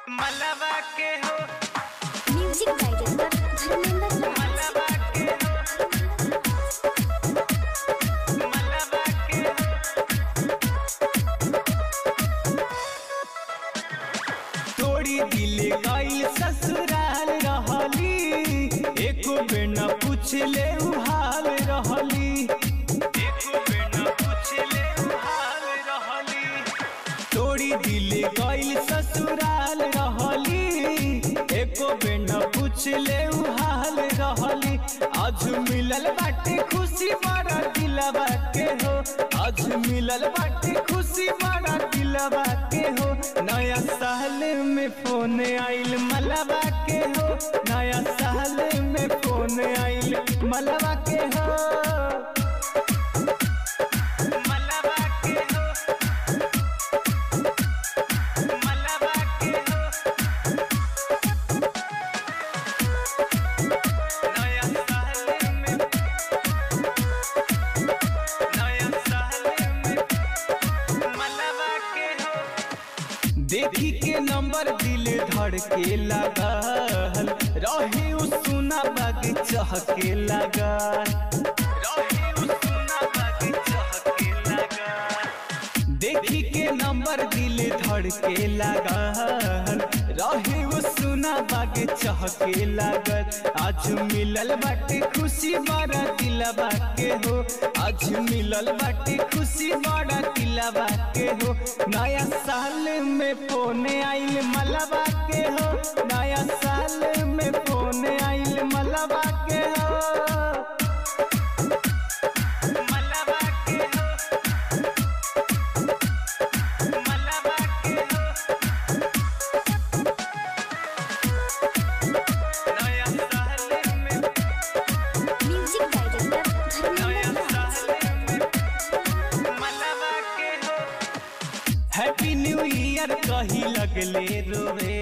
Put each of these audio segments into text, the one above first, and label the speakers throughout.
Speaker 1: मलबा के हो।
Speaker 2: म्यूजिक डायरेक्टर धर्मेंद्र राज।
Speaker 1: मलबा के हो, मलबा के हो।
Speaker 3: तोड़ी दिल गइल ससुराल रहली, एको बेर न पूछले उ हाल रहली,
Speaker 1: एको बेर न पूछले उ हाल रहली।
Speaker 3: तोड़ी दिल गइल ससुराल रहली, एको बेर न पूछले उ हाल रहली। आज मिलल बाटे खुशी बड़ा दिलवा के हो, आज मिलल बाटे खुशी बड़ा दिलवा के हो। नया साल में फोन आइल मलबा के हो, नया साल में फोन आइल मलबा के हो।
Speaker 1: मलबा के हो, मलबा के हो। नया साल में, नया साल में मलबा के हो।
Speaker 3: देखी के नंबर दिल धड़के लागल, रहे उ सुना बाग चहके लागल,
Speaker 1: रहे उ सुना बाग चहके लागल।
Speaker 3: देखी के नंबर दिल धड़के लागल, रहे उ सुना बाग चहके लागल। आज मिलल बाटे खुशी बड़ा दिलवा के हो, आज मिलल बाटे खुशी बड़ा दिलवा के हो। नया साल में फोन आइल मलबा के हो, नया साल में फोन आइल मलबा के हो।
Speaker 1: मलबा के हो, मलबा के हो। नया साल में,
Speaker 2: म्यूजिक डायरेक्टर
Speaker 1: नया
Speaker 2: धर्मेंद्र राज।
Speaker 1: साल में मलबा के हो।
Speaker 3: हैप्पी न्यू ईयर कही लगले रोवे,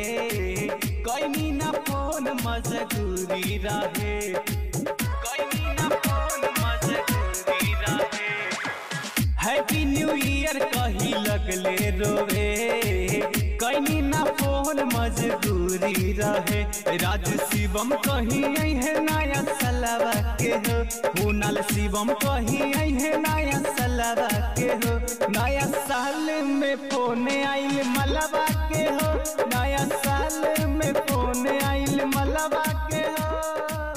Speaker 3: कैनी ना फोन मजदूरी रहे,
Speaker 1: कैनी ना फोन मजदूरी रहे।
Speaker 3: हैप्पी न्यू ईयर कही लगले रोवे, कैनी ना फोन मजदूरी रहे। राज शिवम कही आई है नया सलावा के हो, कुणाल शिवम कही आई है नया सलावा के हो। नया साल में फोन आइल मलबा के हो, नया साल में फोन आइल मलबा के हो।